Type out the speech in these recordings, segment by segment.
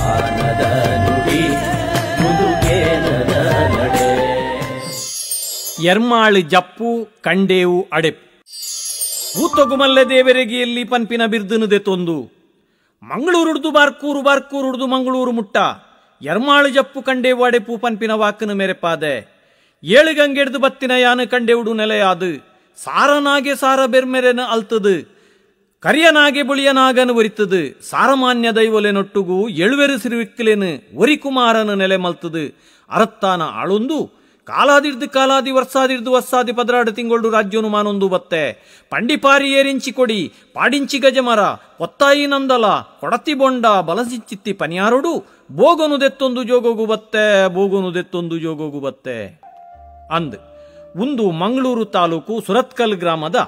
ದಾನದ ನುಡಿ ಮುದುಕೇನದ ನಡೆ. ಎರ್ಮಾಳು ಜಪ್ಪು ಕಂಡೇವು ಅಡೆಪು ಊತೊಗುಮಲ್ಲೆ ದೇವರಿಗೆ ಎಲ್ಲಿ ಪನ್ಪಿನ ಬಿರ್ದನು ದೆತೊಂದು ಮಂಗಳೂರುಡ್ದು ಬಾರ್ಕೂರು ಬಾರ್ಕೂರುಡ್ದು ಮಂಗಳೂರು ಮುಟ್ಟ ಎರ್ಮಾಳು ಜಪ್ಪು ಕಂಡೇವು ಅಡೆಪು ಪನ್ಪಿನ ವಾಕನು ಮೆರೆಪಾದೆ. ಏಳು ಗಂಗೆಡ್ದು ಬತ್ತಿನ ಯಾನು ಕಂಡೇವುಡು ನೆಲೆಯಾದು ಸಾರನಾಗೆ ಸಾರ ಬೆರ್ಮೆರೆನ ಅಲ್ತದು ಕರಿಯನಾಗೆ ಬುಳಿಯನಾಗನು ಒರಿತದು ಸಾರಮಾನ್ಯ ದೈವಲೆನೊಟ್ಟುಗು ಎಳುವೆರು ಸಿರುವಿಕ್ಕಲೇನು ಒರಿಕುಮಾರನು ನೆಲೆ ಮಲ್ತದು ಅರತ್ತಾನ ಆಳೊಂದು ಕಾಲಾದಿರ್ದು ಕಾಲಾದಿ ವರ್ಷಾದಿರ್ದು ವರ್ಷಾದಿ 12 ತಿಂಗಳು ರಾಜ್ಯೋನು ಮಾನೊಂದು ಬತ್ತೆ. ಪಂಡಿಪಾರಿ ಏರಿಂಚಿ ಕೊಡಿ ಪಾಡಿಂಚಿ ಗಜಮರ ಒತ್ತಾಯಿ ನಂದಲ ಕೊಡತಿ ಬೊಂಡ ಬಲಸಿಂಚಿತ್ತಿ ಪನಿಯಾರೋಡು ಬೋಗನು ದೆತ್ತೊಂದು ಜೋಗೋಗು ಬತ್ತೆ ಬೋಗನು ದೆತ್ತೊಂದು ಜೋಗೋಗು ಬತ್ತೆ ಅಂದ್. ಒಂದು ಮಂಗಳೂರು ತಾಲೂಕು ಸುರತ್ಕಲ್ ಗ್ರಾಮದ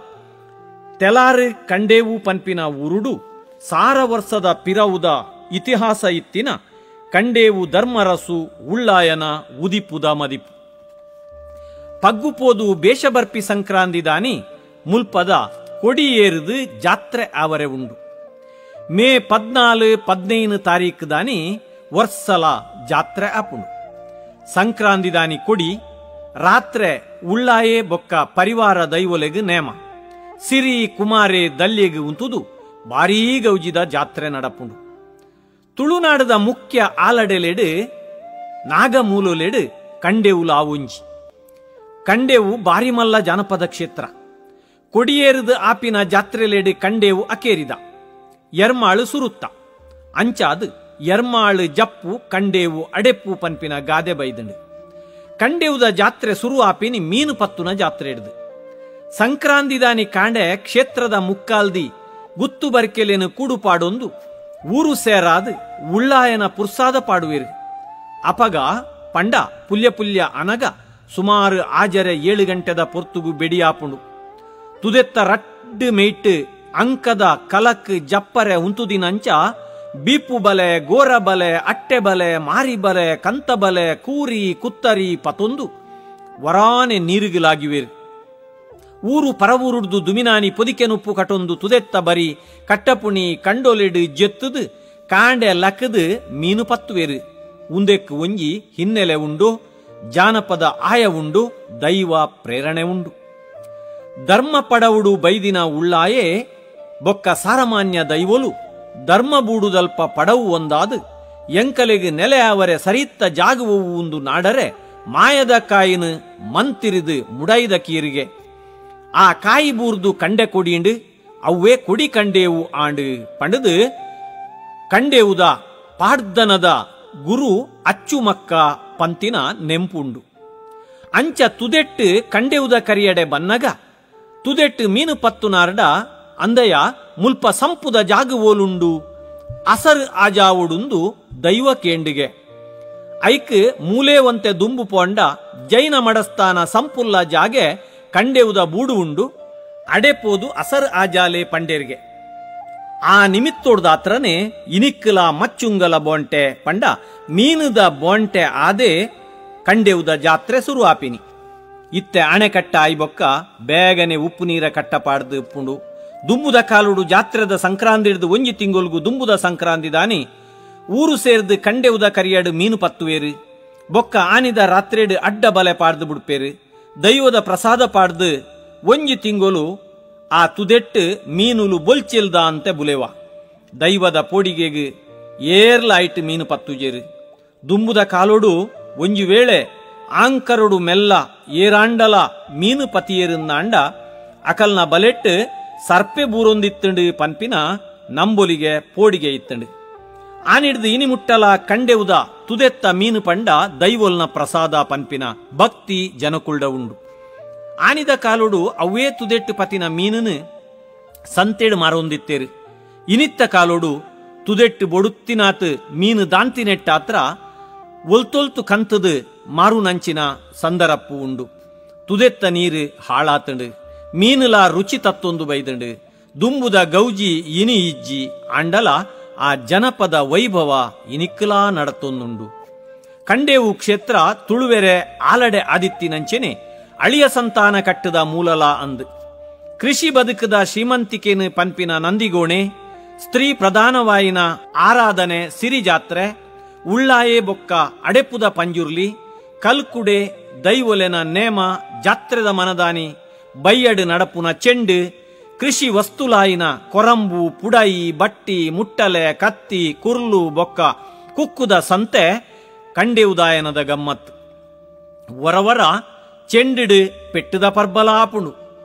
ತೆಲಾರು ಕಂಡೇವು ಪನ್ಪಿನ ಊರುಡು 1000 ವರ್ಷದ ಪಿರವುದ ಇತಿಹಾಸ ಇತ್ತಿನ ಕಂಡೇವು ಧರ್ಮರಸು ಉಳ್ಳಾಯನ ಉದಿಪುದ ಮದಿಪು. ಪಗ್ಗುಪೋದು ಬೇಷಬರ್ಪಿ ಸಂಕ್ರಾಂತಿದಾನಿ ಮುಲ್ಪದ ಕೊಡಿಯೇರಿದು ಜಾತ್ರೆ ಆವರೆ ಉಂಡು. ಮೇ 14, 15 ತಾರೀಕು ದಾನಿ ವರ್ಷಲ ಜಾತ್ರೆ ಆಪುಂಡು. ಸಂಕ್ರಾಂತಿದಾನಿ ಕೊಡಿ ರಾತ್ರೆ ಉಳ್ಳಾಯೆ ಬೊಕ್ಕ ಪರಿವಾರ ದೈವೊಲೆಗ್ ನೇಮ ಸಿರಿ ಕುಮಾರೆ ದಲ್ಯೆಗ್ ಉಂತುದು ಭಾರೀ ಗೌಜಿದ ಜಾತ್ರೆ ನಡಪುಂಡು. ತುಳುನಾಡದ ಮುಖ್ಯ ಆಲಡೆಲೆಡು ನಾಗಮೂಲೊಲೆಡು ಕಂಡೇವುಲ ಆವುಂಜಿ. ಕಂಡೇವು ಬಾರಿಮಲ್ಲ ಜಾನಪದ ಕ್ಷೇತ್ರ. ಕೊಡಿಯೇರಿದ ಆಪಿನ ಜಾತ್ರೆಲೆಡು ಕಂಡೇವು ಅಕೇರಿದ ಎರ್ಮಾಳು ಸುರುತ್ತ ಅಂಚಾದು ಎರ್ಮಾಳು ಜಪ್ಪು ಕಂಡೇವು ಅಡೆಪ್ಪು ಪನ್ಪಿನ ಗಾದೆ ಬೈದಂಡು. ಕಂಡೇವುದ ಜಾತ್ರೆ ಸುರು ಆಪಿನಿ ಮೀನು ಪತ್ತುನ ಜಾತ್ರೆ ಹಿಡ್ದು. ಸಂಕ್ರಾಂತಿದಾನಿ ಕಾಂಡೆ ಕ್ಷೇತ್ರದ ಮುಕ್ಕಾಲ್ದಿ ಗುತ್ತು ಬರ್ಕೆಲೇನು ಕೂಡುಪಾಡೊಂದು ಊರು ಸೇರಾದು ಉಳ್ಳಾಯನ ಪುರ್ಸಾದ ಪಾಡುವಿರು. ಅಪಗ ಪಂಡ ಪುಲ್ಯ ಪುಲ್ಯ ಅನಗ ಸುಮಾರು 6:30 7 ಗಂಟೆದ ಪೊರ್ತುಗು ಬೆಡಿಯಾಪುಂಡು. ತುದೆತ್ತ ರಡ್ಡು ಮೇಟ್ ಅಂಕದ ಕಲಕ್ ಜಪ್ಪರೆ ಉಂತುದಿನಂಚ ಬೀಪು ಬಲೆ ಗೋರ ಬಲೆ ಅಟ್ಟೆ ಬಲೆ ಮಾರಿ ಬಲೆ ಕಂತ ಬಲೆ ಕೂರಿ ಕುತ್ತರಿ ಪತೊಂದು ವರಾನೆ ನೀರುಗಿಲಾಗಿವೇರು. ಊರು ಪರವೂರುಡ್ದು ದುಮಿನಾನಿ ಪೊದಿಕೆನುಪ್ಪು ಕಟೊಂದು ತುದೆತ್ತ ಬರಿ ಕಟ್ಟಪುಣಿ ಕಂಡೊಲೆಡು ಜೆತ್ತುದು ಕಾಂಡೆ ಲಕ್ಕದು ಮೀನು ಪತ್ತುವೇರು. ಉಂದೆಕ್ಕು ಒಂಜಿ ಹಿನ್ನೆಲೆ ಉಂಡು, ಜಾನಪದ ಆಯ ಉಂಡು, ದೈವ ಪ್ರೇರಣೆ ಉಂಡು. ಧರ್ಮ ಪಡವುಡು ಬೈದಿನ ಉಳ್ಳಾಯೇ ಬೊಕ್ಕ ಸಾರಮಾನ್ಯ ದೈವೊಲು ಧರ್ಮ ಬೂಡುದಲ್ಪ ಪಡವು ಒಂದಾದು ಎಂಕಲೆಗ್ ನೆಲೆ ಅವರೆ ಸರಿತ್ತ ಜಾಗುವು ಒಂದು ನಾಡರೆ ಮಾಯದ ಕಾಯಿನ ಮಂತಿರಿದು ಮುಡೈದ ಕೀರಿಗೆ ಆ ಕಾಯಿ ಬೂರ್ದು ಕಂಡೆ ಕೊಡಿಂಡು ಅವ್ವೇ ಕೊಡಿ ಕಂಡೇವು ಆಂಡು ಪಂಡದು ಕಂಡೇವುದ ಪಾಡ್ದನದ ಗುರು ಅಚ್ಚುಮಕ್ಕ ಪಂತಿನ ನೆಂಪುಂಡು. ಅಂಚ ತುದೆಟ್ಟು ಕಂಡೇವುದ ಕರಿಯಡೆ ಬನ್ನಗ ತುದೆಟ್ಟು ಮೀನು ಪತ್ತುನಾರ್ಡ ಅಂದಯ ಮುಲ್ಪ ಸಂಪುದ ಜಾಗುವೋಲುಂಡು ಅಸರ್ ಆಜಾವುಡುಂದು ದೈವ ಕೇಂಡಿಗೆ. ಐಕ್ ಮೂಲೇವಂತೆ ದುಂಬು ಪೋಂಡ ಜೈನ ಮಡಸ್ಥಾನ ಸಂಪುಲ್ಲ ಜಾಗೆ ಕಂಡೇವುದ ಬೂಡು ಉಂಡು ಅಡೆಪೋದು ಅಸರ್ ಆಜಾಲೆ ಪಂಡೇರ್ಗೆ. ಆ ನಿಮಿತ್ತೋಡ್ದಾತ್ರನೆ ಇನಿಕ್ಕಲ ಮಚ್ಚುಂಗಲ ಬೋಂಟೆ ಪಂಡ ಮೀನುದ ಬೋಂಟೆ ಆದೆ ಕಂಡೇವುದ ಜಾತ್ರೆ ಸುರು ಆಪಿನಿ. ಇತ್ತೆ ಅಣೆಕಟ್ಟ ಆಯ್ಬೊಕ್ಕ ಬೇಗನೆ ಉಪ್ಪು ನೀರ ಕಟ್ಟಪಾಡ್ದು ಉಪ್ಪುಂಡು. ದುಂಬುದ ಕಾಲುಡು ಜಾತ್ರೆದ ಸಂಕ್ರಾಂತಿ ಹಿಡ್ದು ಒಂಜಿ ತಿಂಗೊಲ್ಗು ದುಂಬುದ ಸಂಕ್ರಾಂತಿ ದಾನಿ ಊರು ಸೇರ್ದು ಕಂಡೆವುದ ಕರಿಯಡು ಮೀನು ಪತ್ತುವೇರು. ಬೊಕ್ಕ ಆನಿದ ರಾತ್ರಿಡು ಅಡ್ಡ ಬಲೆ ಪಾಡ್ದು ಬಿಡ್ಪೇರು. ದೈವದ ಪ್ರಸಾದ ಪಾಡ್ದು ಒಂಜಿ ತಿಂಗೊಲು ಆ ತುದೆಟ್ಟು ಮೀನುಲು ಬೊಲ್ಚಿಲ್ದ ಅಂತೆ ಬುಲೆವ. ದೈವದ ಪೋಡಿಗೆಗು ಏರ್ಲಾಯ್ಟ್ ಮೀನು ಪತ್ತುಜೇರು. ದುಂಬುದ ಕಾಲೋಡು ಒಂಜಿ ವೇಳೆ ಆಂಕರುಡು ಮೆಲ್ಲ ಏರಾಂಡಲ ಮೀನು ಪತಿಯೇರುಂದಾಂಡ ಅಕಲ್ನ ಬಲೆಟ್ಟು ಸರ್ಪೆ ಬೂರೊಂದಿತ್ತಂಡು ಪನ್ಪಿನ ನಂಬೊಲಿಗೆ ಪೋಡಿಗೆ ಇತ್ತಂಡು. ಆನಿಡ್ದು ಇನಿ ಮುಟ್ಟಲ ಕಂಡೆವುದ ತುದೆತ್ತ ಮೀನು ಪಂಡ ದೈವೊಲ್ನ ಪ್ರಸಾದ ಪನ್ಪಿನ ಭಕ್ತಿ ಜನಕುಲ್ಡ ಉಂಡು. ಆನಿದ ಕಾಲೋಡು ಅವೇ ತುದೆಟ್ಟು ಪತಿನ ಮೀನನು ಸಂತೆಡು ಮಾರೊಂದಿತ್ತೇರು. ಇನಿತ್ತ ಕಾಲೋಡು ತುದೆಟ್ಟು ಬೊಡುತ್ತಿನಾತ್ ಮೀನು ದಾಂತಿನೆಟ್ಟಾತ್ರ ಒಲ್ತೊಲ್ತು ಕಂತದು ಮಾರುನಂಚಿನ ಸಂದರಪ್ಪು ಉಂಡು. ತುದೆತ್ತ ನೀರು ಹಾಳಾತಂಡು, ಮೀನುಲ ರುಚಿ ತತ್ತೊಂದು ಬೈದಂಡು. ದುಂಬುದ ಗೌಜಿ ಇನಿ ಇಜ್ಜಿ ಅಂಡಲ ಆ ಜನಪದ ವೈಭವ ಇನಿಕ್ಕಲಾ ನಡತೊಂದುಂಡು. ಕಂಡೇವು ಕ್ಷೇತ್ರ ತುಳುವೆರೆ ಆಲಡೆ ಆದಿತ್ತಿನಂಚೆನೆ ಅಳಿಯ ಸಂತಾನ ಕಟ್ಟದ ಮೂಲಲ ಅಂದು. ಕೃಷಿ ಬದುಕದ ಶ್ರೀಮಂತಿಕೆನು ಪನ್ಪಿನ ನಂದಿಗೋಣೆ, ಸ್ತ್ರೀ ಪ್ರಧಾನವಾಯಿನ ಆರಾಧನೆ ಸಿರಿ ಜಾತ್ರೆ, ಉಳ್ಳಾಯೆ ಬೊಕ್ಕ ಅಡೆಪುದ ಪಂಜುರ್ಲಿ ಕಲ್ಕುಡೆ ದೈವೊಲೆನ ನೇಮ ಜಾತ್ರೆದ ಮನದಾನಿ ಬೈಯಡು ನಡಪುನ ಚೆಂಡು ಕೃಷಿ ವಸ್ತುಲಾಯಿನ ಕೊರಂಬು ಪುಡಾಯಿ ಬಟ್ಟಿ ಮುಟ್ಟಲೆ ಕತ್ತಿ ಕುರ್ಲು ಬೊಕ್ಕ ಕುಕ್ಕುದ ಸಂತೆ ಕಂಡೇವುದಾಯನದ ಗಮ್ಮತ್. ವರವರ ಚೆಂಡಿಡು ಪೆಟ್ಟದ ಪರ್ಬಲ ಆಪುಂಡು.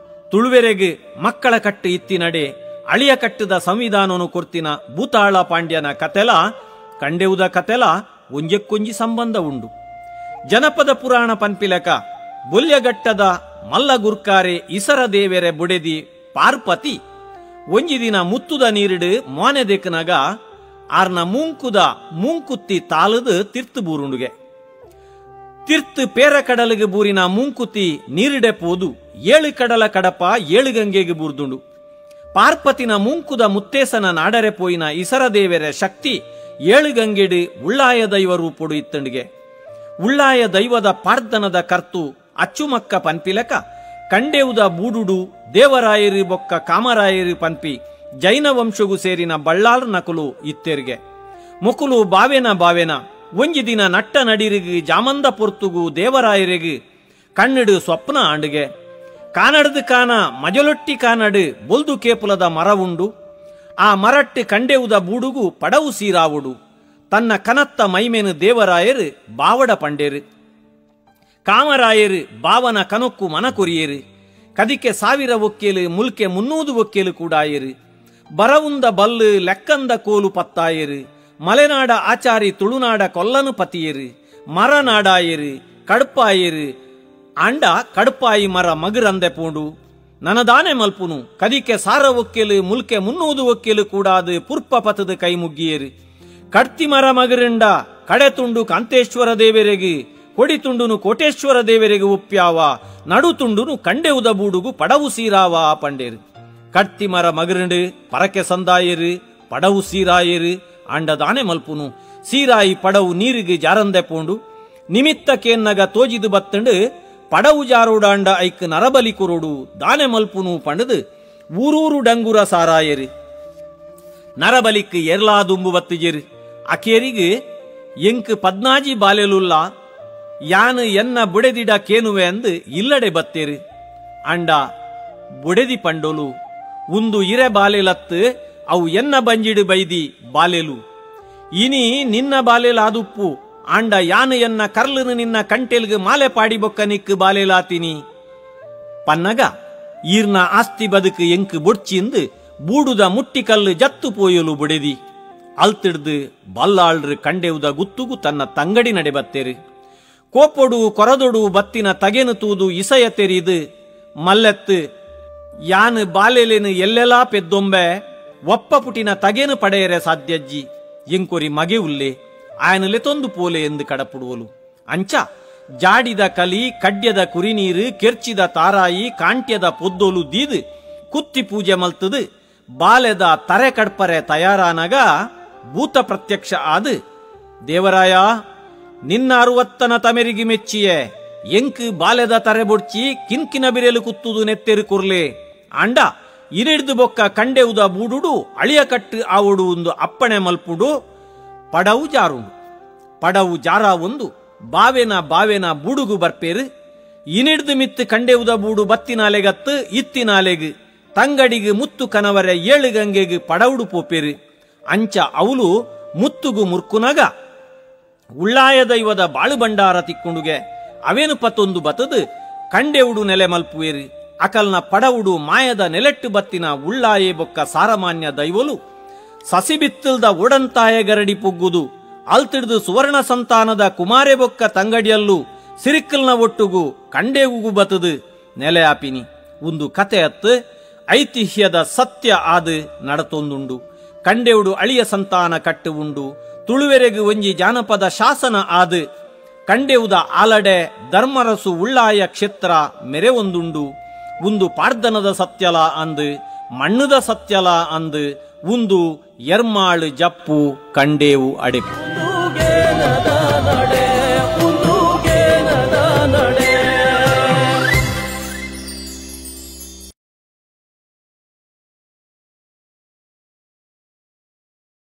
ತುಳುವೆರೆಗ್ ಮಕ್ಕಳ ಕಟ್ಟು ಇತ್ತಿನಡೆ ಅಳಿಯ ಕಟ್ಟದ ಸಂವಿಧಾನನು ಕೊರ್ತಿನ ಭೂತಾಳ ಪಾಂಡ್ಯನ ಕತೆಲ ಕಂಡೆವುದ ಕತೆಲ ಒಂಜಕ್ಕೊಂಜಿ ಸಂಬಂಧ ಉಂಡು. ಜನಪದ ಪುರಾಣ ಪನ್ಪಿಲಕ ಬೊಲ್ಯಘಟ್ಟದ ಮಲ್ಲಗುರ್ಕಾರೆ ಇಸರ ದೇವೆರೆ ಬುಡೆದಿ ಪಾರ್ಪತಿ ಒಂಜಿ ದಿನ ಮುತ್ತುದ ನೀರಿಡು ಮೋನೆ ದೇಕನಾಗ ಆರ್ನ ಮೂಂಕುದ ಮೂಂಕುತ್ತಿ ತಾಲದು ತಿರ್ತು ಬೂರುಂಡುಗೆ. ತಿರ್ತು ಪೇರ ಕಡಲಿಗೆ ಬೂರಿನ ಮೂಂಕುತ್ತಿ ನೀರಿಡೆ ಪೋದು ಏಳು ಕಡಲ ಕಡಪ ಏಳು ಗಂಗೆಗೆ ಬೂರ್ದುಂಡು. ಪಾರ್ಪತಿನ ಮೂಂಕುದ ಮುತ್ತೇಸನ ನಾಡರೆ ಪೋಯಿನ ಇಸರ ದೇವೆರೆ ಶಕ್ತಿ ಏಳು ಗಂಗೆಡು ಉಳ್ಳಾಯ ದೈವ ರೂಪೊಡು ಇತ್ತಂಡಿಗೆ. ಉಳ್ಳಾಯ ದೈವದ ಪಾರ್ದನದ ಕರ್ತು ಅಚ್ಚುಮಕ್ಕ ಪನ್ಪಿಲಕ ಕಂಡೇವುದ ಬೂಡುಡು ದೇವರಾಯರಿ ಬೊಕ್ಕ ಕಾಮರಾಯರಿ ಪನ್ಪಿ ಜೈನ ವಂಶಗೂ ಸೇರಿನ ಬಳ್ಳಾರ್ ನಕುಲು ಇತ್ತೆರ್ಗೆ. ಮುಕುಲು ಬಾವೇನ ಬಾವೇನ ಒಂಜಿ ದಿನ ನಟ್ಟ ನಡಿರಿಗು ಜಾಮಂದ ಪೊರ್ತುಗು ದೇವರಾಯರಿಗು ಕಣ್ಣಿಡು ಸ್ವಪ್ನ ಆಂಡುಗೆ. ಕಾನಡ್ದು ಕಾನ ಮಜಲೊಟ್ಟಿ ಕಾನಡು ಬೊಲ್ದು ಕೇಪುಲದ ಮರ ಉಂಡು. ಆ ಮರಟ್ಟು ಕಂಡೇವುದ ಬೂಡುಗು ಪಡವು ಸೀರಾವುಡು. ತನ್ನ ಕನತ್ತ ಮೈಮೇನು ದೇವರಾಯರು ಬಾವಡ ಪಂಡೇರು. ಕಾಮರಾಯರು ಬಾವನ ಕನೊಕ್ಕು ಮನ ಕೊರಿಯೇರು. ಕದಿಕೆ 1000 ಒಕ್ಕೇಲು ಮುಲ್ಕೆ 300 ಒಕ್ಕೇಲು ಕೂಡಾಯರು. ಬರವುಂದ ಬಲ್ಲು ಲೆಕ್ಕಂದ ಕೋಲು ಪತ್ತಾಯರು. ಮಲೆನಾಡ ಆಚಾರಿ ತುಳುನಾಡ ಕೊಲ್ಲನು ಪತಿಯರು. ಮರನಾಡಾಯರು ಕಡ್ಪಾಯರು. ಆಂಡ ಕಡ್ಪಾಯಿ ಮರ ಮಗುರಂದೆ ಪೋಂಡು ನನದಾನೆ ಮಲ್ಪುನು. ಕದಿಕೆ 1000 ಒಕ್ಕೇಲು ಮುಲ್ಕೆ 300 ಒಕ್ಕೇಲು ಕೂಡಾದು ಪುರ್ಪ ಪತದ ಕೈ ಮುಗ್ಗಿಯರು. ಕಡ್ತಿ ಮರ ಮಗುರಂಡ ಕಡೆ ತುಂಡು ಕಾಂತೇಶ್ವರ ದೇವರಿಗೆ, ಕೊಡಿ ತುಂಡುನು ಕೋಟೇಶ್ವರ ದೇವರಿಗೆ ಒಪ್ಪ್ಯಾವ, ನಡು ತುಂಡುನು ಕಂಡೆವುದ ಬೂಡುಗು ಪಡವು ಸೀರಾವ ಪಂಡೇರು. ಕಡ್ತಿ ಮರ ಮಗುರಂಡು ಪರಕೆ ಸಂದಾಯರು ಪಡವು ಸೀರಾಯರು. ಆಂಡದಾನೆ ಮಲ್ಪುನು ಸೀರಾಯಿ ಪಡವು ನೀರಿಗೆ ಜಾರಂದೆ ಪೋಂಡು. ನಿಮಿತ್ತಕೇನ್ನಗ ತೋಜಿದು ಬತ್ತಂಡು ಪಡವು ಜಾರೋಡಾಂಡ ಐಕ್ ನರಬಲಿ ಕೊರೋಡು ದಾನೆ ಮಲ್ಪುನು ಪಂಡದು ಊರೂರು ಡಂಗುರ ಸಾರಾಯರು. ನರಬಲಿಕ್ ಎರ್ಲಾ ದುಂಬು ಬತ್ತಿಜೇರು. ಅಕೇರಿಗೆ ಎಂಕ್ ಪದ್ನಾಜಿ ಬಾಲೆಲುಲ್ಲ ಯಾನು ಎನ್ನ ಬುಡೆದಿಡ ಕೇನುವೆ ಅಂದು ಇಲ್ಲಡೆ ಬತ್ತೇರು. ಅಂಡ ಬುಡೆದಿ ಪಂಡೋಲು ಉಂದು ಇರೆ ಬಾಲೆಲತ್ತು ಅವು ಎನ್ನ ಬಂಜಿಡು ಬೈದಿ ಬಾಲೆಲು ಇನಿ ನಿನ್ನ ಬಾಲೆಲಾದುಪ್ಪು ಆಂಡ ಯಾನು ಎನ್ನ ಕರ್ಲನು ನಿನ್ನ ಕಂಟೆಲ್ಗೆ ಮಾಲೆ ಪಾಡಿ ಬೊಕ್ಕ ನಿಕ್ಕು ಬಾಲೆಲಾತಿನಿ ಪನ್ನಗ ಈರ್ನ ಆಸ್ತಿ ಬದುಕು ಎಂಕು ಬೊಡ್ಚಿಂದು ಬೂಡುದ ಮುಟ್ಟಿಕಲ್ಲು ಜತ್ತು ಪೋಯಲು ಬುಡೆದಿ. ಅಲ್ತಿಡ್ದು ಬಲ್ಲಾಳ್ರು ಕಂಡೆವುದ ಗುತ್ತುಗು ತನ್ನ ತಂಗಡಿ ನಡೆ ಬತ್ತೇರು. ಕೋಪೊಡು ಕೊರದೊಡು ಬತ್ತಿನ ತಗೆನು ತೂದು ಇಸಯ ತೆರಿದು ಮಲ್ಲೆತ್ತು ಯಾನು ಬಾಲೆಲೇನು ಎಲ್ಲೆಲ್ಲಾ ಪೆದ್ದೊಂಬೆ ಒಪ್ಪ ಪುಟಿನ ತಗೆನು ಪಡೆಯರೆ ಸಾಧ್ಯಜ್ಜಿ ಎಂಕೊರಿ ಮಗೆ ಉಲ್ಲೆ ಆಯನಲೆ ತೊಂದು ಪೋಲೆ ಎಂದು ಕಡಪುಡುವಲು. ಅಂಚ ಜಾಡಿದ ಕಲಿ ಕಡ್ಯದ ಕುರಿನೀರು ಕೆರ್ಚಿದ ತಾರಾಯಿ ಕಾಂಟ್ಯದ ಪೊದ್ದೋಲು ದೀದು ಕುತ್ತಿ ಪೂಜೆ ಮಲ್ತದು ಬಾಲೆದ ತರೆ ಕಡ್ಪರೆ ತಯಾರಾನಗ ಭೂತ ಪ್ರತ್ಯಕ್ಷ ಆದು ದೇವರಾಯ ನಿನ್ನ ಅರುವತ್ತನ ತಮೆರಿಗೆ ಮೆಚ್ಚಿಯೇ ಎಂಕ್ ಬಾಲೆದ ತರೆ ಬೊಡ್ಚಿ ಕಿನ್ಕಿನ ಬಿರೆಲು ಕುತ್ತುದು ನೆತ್ತೆರು ಕುರ್ಲೆ ಆಂಡ ಇರಿಡ್ದು ಬೊಕ್ಕ ಕಂಡೆವುದ ಬೂಡುಡು ಅಳಿಯ ಕಟ್ಟು ಆವುಡು ಒಂದು ಅಪ್ಪಣೆ ಮಲ್ಪುಡು. ಪಡವು ಜಾರುಂಡು ಪಡವು ಜಾರ ಒಂದು ಬಾವೆನ ಬಾವೆನ ಬೂಡುಗು ಬರ್ಪೇರು. ಇನಿಡ್ದು ಮಿತ್ತು ಕಂಡೆವುದ ಬೂಡು ಬತ್ತಿನಾಲೆಗತ್ತು ಇತ್ತಿನಾಲೆಗು ತಂಗಡಿಗು ಮುತ್ತು ಕನವರೆ ಏಳು ಗಂಗೆಗು ಪಡವುಡು ಪೋಪೇರು. ಅಂಚ ಅವಲು ಮುತ್ತುಗು ಮುರ್ಕುನಗ ಉಳ್ಳಾಯ ದೈವದ ಬಾಳು ಭಂಡಾರ ತಿಕ್ಕೊಂಡುಗೆ ಅವೇನು ಪತ್ತೊಂದು ಬತದು ಕಂಡೆವುಡು ನೆಲೆ ಮಲ್ಪುವೇರು. ಅಕಲ್ನ ಪಡವುಡು ಮಾಯದ ನೆಲೆಟ್ಟು ಬತ್ತಿನ ಉಳ್ಳಾಯೆ ಬೊಕ್ಕ ಸಾರಮಾನ್ಯ ದೈವಲು ಸಸಿಬಿತ್ತಲ್ದ ಒಡಂತಾಯ ಗರಡಿ ಪುಗ್ಗುದು ಅಲ್ತಿಡ್ದು ಸುವರ್ಣ ಸಂತಾನದ ಕುಮಾರೆ ಬೊಕ್ಕ ತಂಗಡಿಯಲ್ಲೂ ಸಿರಿಕಲ್ನ ಒಟ್ಟುಗು ಕಂಡೆವುಗು ಬತದು ನೆಲೆ ಆಪಿನಿ. ಒಂದು ಕತೆ ಅತ್ತು ಐತಿಹ್ಯದ ಸತ್ಯ ಆದು ನಡತೊಂದುಂಡು. ಕಂಡೆವುಡು ಅಳಿಯ ಸಂತಾನ ಕಟ್ಟು ಉಂಡು. ತುಳುವೆರೆಗು ಒಂಜಿ ಜಾನಪದ ಶಾಸನ ಆದು ಕಂಡೆವುದ ಆಲಡೆ ಧರ್ಮರಸು ಉಳ್ಳಾಯ ಕ್ಷೇತ್ರ ಮೆರೆ ಒಂದುಂಡು. ಉಂದು ಪಾರ್ದನದ ಸತ್ಯಲ ಅಂದು ಮಣ್ಣುದ ಸತ್ಯಲ ಅಂದು ಉಂದು ಎರ್ಮಾಳು ಜಪ್ಪು ಕಂಡೇವು ಅಡೆಪು.